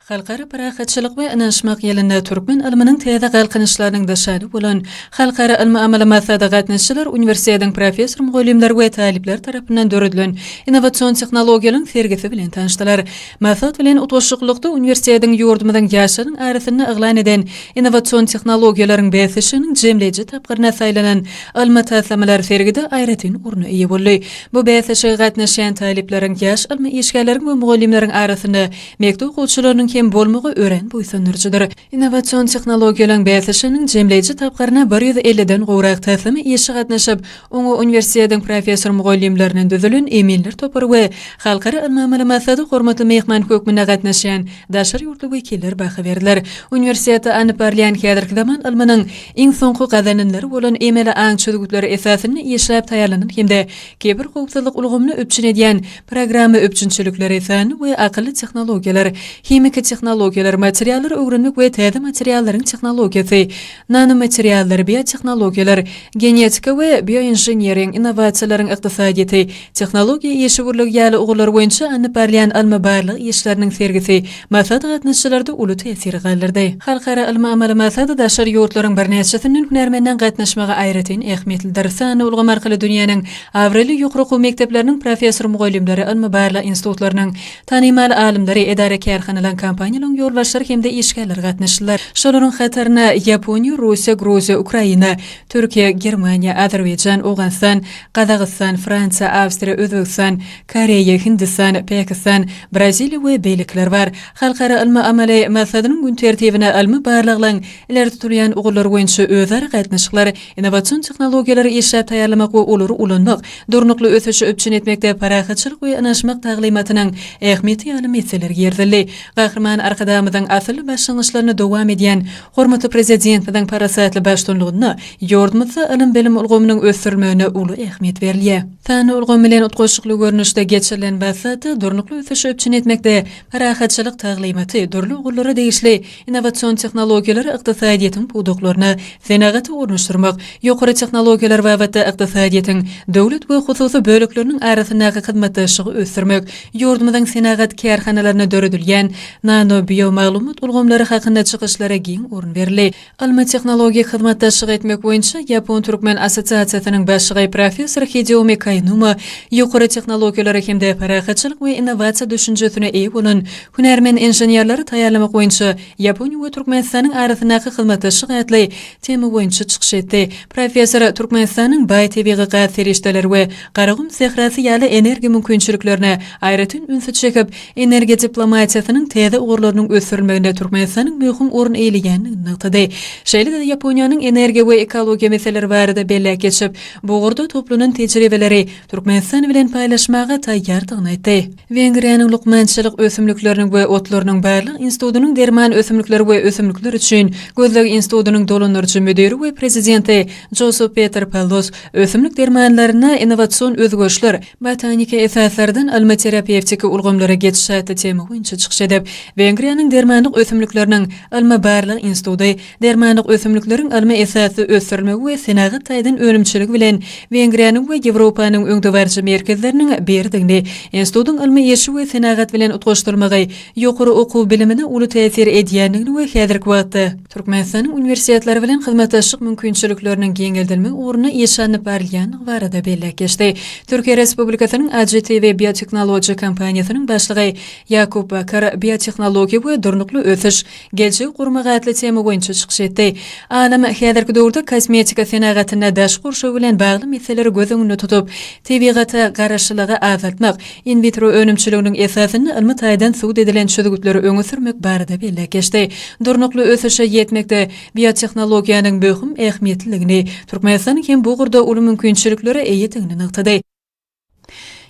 Halkara parahatçylyk we ynanyşmak ýylynda türkmen ylmynyň täze galkynyşlarynyň nyşany bolan Halkara ylmy-amaly maslahata gatnaşyjylar uniwersitetiň professor-mugallymlary we talyplary tarapyndan döredilen innowasion tehnologiýalaryň sergisi bilen tanyşdylar. Maslahat bilen utgaşyklylykda uniwersitetiň ýurdumyzyň ýaşlarynyň arasynda yglan eden innowasion tehnologiýalaryň bäsleşiginiň jemleýji tapgyryna saýlanan ylmy taslamalar sergide aýratyn orna eýe boldy. Bu bäsleşige gatnaşýan talyplaryň, ýaş ylmy işgärleriň we mugallymlaryň arasynda mekdep okuwçylarynyň hem bolmagy örän buýsandyryjydyr. Innowasion tehnologiýalaryň bäsleşiginiň jemleýji tapgyryna 150-den gowrak taslama işi gatnaşyp, Oňa uniwersitetiň professor-mugallymlaryndan düzülen eminler topary we halkara ylmy-amaly maslahata hormatly myhman hökmünde gatnaşýan daşary ýurtly wekiller baha berdiler. Uniwersitetde alnyp barylýan häzirki zaman ylmynyň iň soňky gazananlary bolan emeli aň çözgütleri esasynda işläp taýýarlanan hem-de kiberhowpsuzlyk ulgamyny üpjün edýän programma üpjünçilikleri, sanly we akylly tehnologiýalar, himiki tehnologiýalar, materiallary öwrenmek we täze materiallaryň tehnologiýasy, Nanomateriallar, biotehnologiýalar, genetika we bioinžinering, innowasiýalaryň ykdysadyýeti, tehnologiýa işewürligi ýaly ugurlar boýunça alnyp barylýan ylmy-barlag işleriniň sergisi maslahata gatnaşyjylarda uly täsir galdyrdy. Halkara ylmy-amaly maslahata daşary ýurtlaryň birnäçesinden hünärmenleň gatnaşmagy aýratyn ähmiýetlidir. Sanly ulgam arkaly dünýäniň abraýly ýokary okuw mekdepleriniň professor-mugallymlary, ylmy-barlag institutlarynyň Tanymal alymlary, edara-kärhanalaryň, kompaniýalaryň ýolbaşçylary hem-de işgärleri gatnaşdylar. Şolaryň hataryna Ýaponiýa, Russiýa, Gruziýa, Ukraina, Türkiýe, Germaniýa, Azerbaýjan, Owganystan, Gazagystan, Fransiýa, Awstriýa, Özbegistan, Koreýa, Hindistan, Pakistan, Braziliýa we beýlekiler bar. Halkara ylmy-amaly maslahatynyň gün tertibine ylmy barlaglaryň ileri tutulýan ugurlary boýunça özara gatnaşyklar, innowasion tehnologiýalary işläp taýýarlamak we olary ulanmak, durnukly ösüşi üpjün etmekde parahatçylyk we ynanyşmak taglymatynyň ähmiýeti ýaly meseleler girizildi. Gahryman Arkadagymyzyň asylly başlangyçlaryny dowam edýän hormatly Prezidentimiziň parasatly baştutanlygynda ýurdumyzda ylym-bilim ulgamynyň ösdürilmegine uly ähmiýet berilýär. Sanly ulgam bilen utgaşykly görnüşde geçirilen maslahatda durnukly ösüşi üpjün etmekde parahatçylyk taglymaty, dürli ugurlara degişli Innowasion tehnologiýalary ykdysadyýetiň pudaklaryna, senagata ornaşdyrmak, ýokary tehnologiýalar babatda ykdysadyýetiň döwlet we hususy bölekleriniň arasyndaky hyzmatdaşlygy ösdürmek, ýurdumyzyň senagat kärhanalarynda döredilýän nano, bio maglumat ulgamlary hakynda çykyşlara giň orun berildi. Ylmy-tehnologik hyzmatdaşlyk etmek boýunça Ýapon-türkmen assosiasiýasynyň başlygy professor Hideomi Kainuma ýokary tehnologiýalara hem-de parahatçylyk we innowasiýa düşünjesine eýe bolan Hünärmen inženerleri taýýarlamak boýunça Ýaponiýa we Türkmenistanyň arasyndaky hyzmatdaşlyk atly tema boýunça çykyş etdi. Professor Türkmenistanyň baý tebigy gaz serişdeleri we Garagum sährasy ýaly energiýa mümkinçiliklerine aýratyn ünsi çekip, energiýa diplomatiýasynyň täze ugurlarynyň ösdürilmeginde Türkmenistanyň möhüm orun eýeleýändigini nygtady. Şeýle-de Ýaponiýanyň energiýa we ekologiýa meseleleri barada belläp geçip, bu ugurda toplanan tejribeleri Türkmenistan bilen paýlaşmaga taýýardygyny aýtdy. Wengriýanyň lukmançylyk ösümlikleriniň we otlarynyň barlag institutynyň derman ösümlikleri we ösümlikler üçin gözleg institutynyň dolandyryjy müdiri we prezidenti Josep Peter Pallos ösümlik dermanlarynda innowasion özgerişler, botaniki esaslardan ylmy-terapewtiki ulgamlara geçiş atly tema boýunça çykyş edip, Wengriýanyň dermanlyk ösümlikleriniň ylmy-barlag instituty Dermanlyk ösümlikleriň ylmy esasda ösdürilmegi we senagat taýdan önümçiligi bilen Wengriýanyň we Ýewropanyň öňdebaryjy merkezleriniň biridigini, institutyň ylmy işi we senagat bilen utgaşdyrylmagy ýokary okuw bilimine uly täsir edýändigini we häzirki wagtda Türkmenistanyň uniwersitetleri bilen hyzmatdaşlyk mümkinçilikleriniň giňeldilmegi ugrunda iş alnyp barylýandygy barada belläp geçdi. Türkiýe Respublikasynyň AGTV biotehnologiýa kompaniýasynyň başlygy Ýakup Bakar Biotehnologiýa we durnukly ösüş, Geljegi gurmak atly tema boýunça çykyş etdi. Alym häzirki döwürde kosmetika senagatynda daşky gurşaw bilen bagly meseleleri göz öňünde tutup, tebigata garaşlylygy azaltmak, in-vitro önümçiliginiň esasynda ylmy taýdan subut edilen çözgütleri öňe sürmek barada belläp geçdi. Durnukly ösüşe ýetmekde biotehnologiýanyň möhüm ähmiýetliligini, Türkmenistanyň hem bu ugurda uly mümkinçiliklere eýedigini nygtady.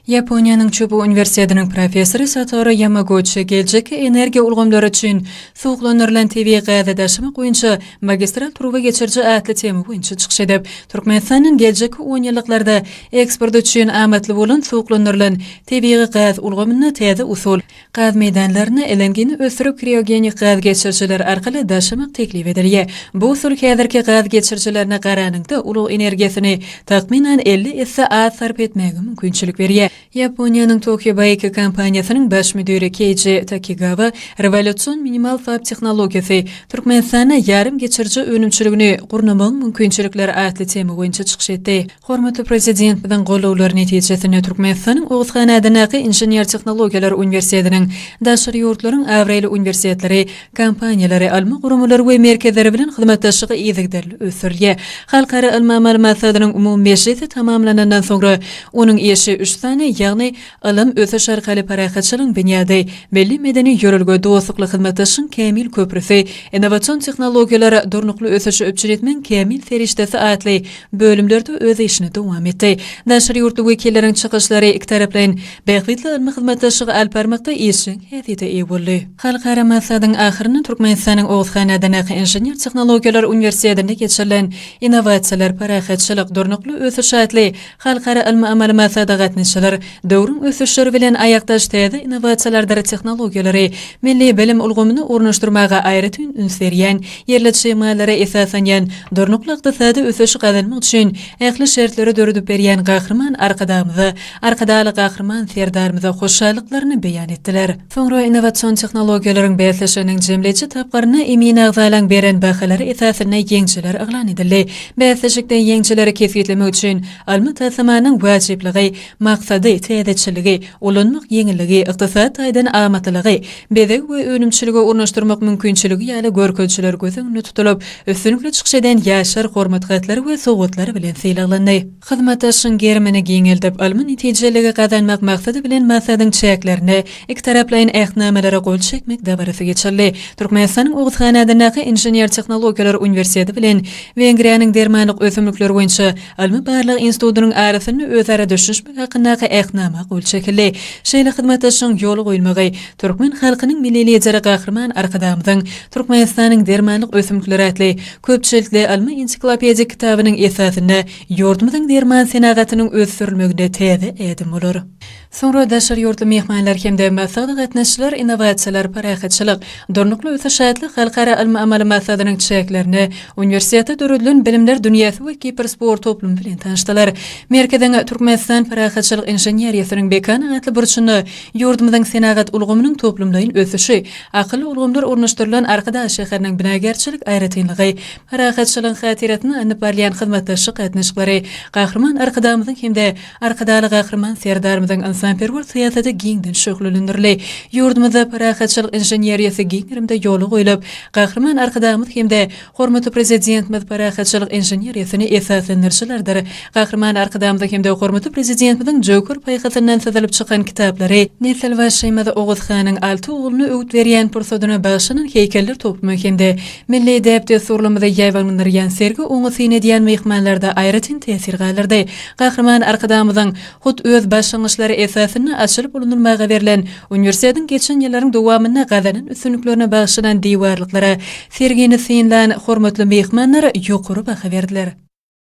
Ýaponiýanyň Çubu uniwersitetiniň professory Satoru Ýamaguçi geljekki energiýa ulgamlary üçin suwuklandyrylan tebigy gazy daşamak boýunça magistral turba geçiriji atly tema boýunça çykyş edip, Türkmenistandan geljekki onýyllyklarda eksport üçin amatly bolan suwuklandyrylan tebigy gaz ulgamynda täze usul, Gaz meýdanlarynda LNG-ni ösdürip kriogenik gaz geçirijiler arkaly daşamak teklip edilýär. Bu usul häzirki gaz geçirijilerine garanyňda ulag energiýasyny takmynan 50 esse az sarp etmäge mümkinçilik berýär. Ýaponiýanyň Tokyo Bike kompaniýasynyň baş müdiri Keýji Takigawa rewolýusion minimal fab tehnologiýasy, Türkmenistanda ýarym geçiriji önümçiligini gurnamagyň mümkinçilikleri atly tema boýunça çykyş etdi. Hormatly Prezidentimiziň gollawlary netijesinde Türkmenistanyň Oguz han adyndaky Inžener-tehnologiýalar uniwersitetiniň daşary ýurtlaryň abraýly uniwersitetleri, kompaniýalary, ylmy guramalary we merkezleri bilen hyzmatdaşlygy yzygiderli ösdürilýär. Halkara ylmy-amaly maslahatynyň umumy mejlisi tamamlanandan soňra, onuň işi üç sany, ýagny Ylym, ösüş arkaly parahatçylygyň binýady, Milli medeni ýörelge, dostlukly hyzmatdaşlygyň kämil köprüsi, Innowasion tehnologiýalar, durnukly ösüşi üpjün etmegiň kämil serişdesi atly bölümlerde öz işini dowam etdi. Daşary ýurtly wekilleriň çykyşlary ikitaraplaýyn bähbitli ylmy hyzmatdaşlygy alyp barmakda işjeň häsiýete eýe boldy. Halkara maslahatyň ahyrynda Türkmenistanyň Oguz han adyndaky Inžener-tehnologiýalar uniwersitetinde geçirilen Innowasiýalar, parahatçylyk, durnukly ösüş atly halkara ylmy-amaly maslahata gatnaşyjylar döwrüň ösüşleri bilen aýakdaş täze innowasiýalardyr tehnologiýalary milli bilim ulgamyna ornaşdyrmaga aýratyn üns berýän, ýerli çig mallara esaslanýan durnukly ykdysady ösüşi gazanmak üçin ähli şertleri döredip berýän Gahryman Arkadagymyza, Arkadagly Gahryman Serdarymyza hoşallyklaryny beýan etdiler. Soňra innowasion tehnologiýalaryň bäsleşiginiň jemleýji tapgyrynda emin agzalaryň beren bahalary esasynda ýeňjiler yglan edildi. Bäsleşikde ýeňjileri kesgitlemek üçin ylmy taslamanyň wajyplygy, maksady, täzeçilligi, ulanmak ýeňilligi, ykdysady taýdan amatlylygy, bezeg we önümçilige ornaşdyrmak mümkinçiligi ýaly görkezijiler göz öňünde tutulyp, üstünlikli çykyş eden ýaşlar hormat hatlary we sowgatlar bilen sylaglandy. Hyzmatdaşlygyň gerimini giňeldip, ylmy netijeliligi gazanmak maksady bilen maslahatyň çäklerinde ikitaraplaýyn Ähtnamalara gol çekmek dabarasy geçirildi. Türkmenistanyň Oguz han adyndaky Inžener-tehnologiýalar uniwersiteti bilen Wengriýanyň dermanlyk ösümlikler boýunça Ylmy-barlag institutynyň arasynda özara düşünişmek hakyndaky Ähtnama gol çekildi. Şeýle hyzmatdaşlygyň ýola goýulmagy türkmen halkynyň Milli Lideri Gahryman Arkadagymyzyň Türkmenistanyň dermanlyk ösümlikleri atly köp jiltli ylmy-ensiklopedik kitabynyň esasynda ýurdumyzyň derman senagatynyň ösdürilmeginde täze ädim bolar. Soňra daşary ýurtly myhmanlar hem-de maslahata gatnaşyjylar Innowasiýalar, parahatçylyk, durnukly ösüş atly halkara ylmy-amaly maslahatynyň çäklerinde uniwersitetde döredilen Bilimler dünýäsi we kibersport toplumy bilen tanyşdylar. Merkeziň Türkmenistan parahatçylyk inženeriýasynyň mekany atly burçunda ýurdumyzyň senagat ulgamynyň toplumlaýyn ösüşi, akylly ulgamlar ornaşdyrylan Arkadag şäheriniň binagärçilik aýratynlygy, parahatçylygyň hatyrasyna alnyp barylýan hyzmatdaşlyk gatnaşyklary, Gahryman Arkadagymyzyň hem-de Arkadagly Gahryman Serdarymyzyň ynsanperwer syýasaty giňden şöhlelendirildi. Ýurdumyzda parahatçylyk inženeriýasy giň gerimde ýola goýlup, Gahryman Arkadagymyz hem-de hormatly Prezidentimiz parahatçylyk inženeriýasyny esaslandyryjylardyr. Gahryman Arkadagymyzyň hem-de hormatly Prezidentimiziň jöwher paýhasyndan syzylyp çykan kitaplary, nesilbaşymyz Oguz hanyň alty ogluna öwüt berýän pursadyna bagyşlanan heýkeller toplumy hem-de Milli däp-dessurlarymyzy ýaýbaňlandyrýan sergi oňa syn edýän myhmanlarda aýratyn täsir galdyrdy. Gahryman Arkadagymyzyň hut öz başlangyçlary esasynda açylyp ulanylmaga berlen uniwersitetiň geçen ýyllaryň dowamynda gazanan üstünliklerine bagyşlanan diwarlyklara sergini synlan hormatly myhmanlar ýokary baha berdiler.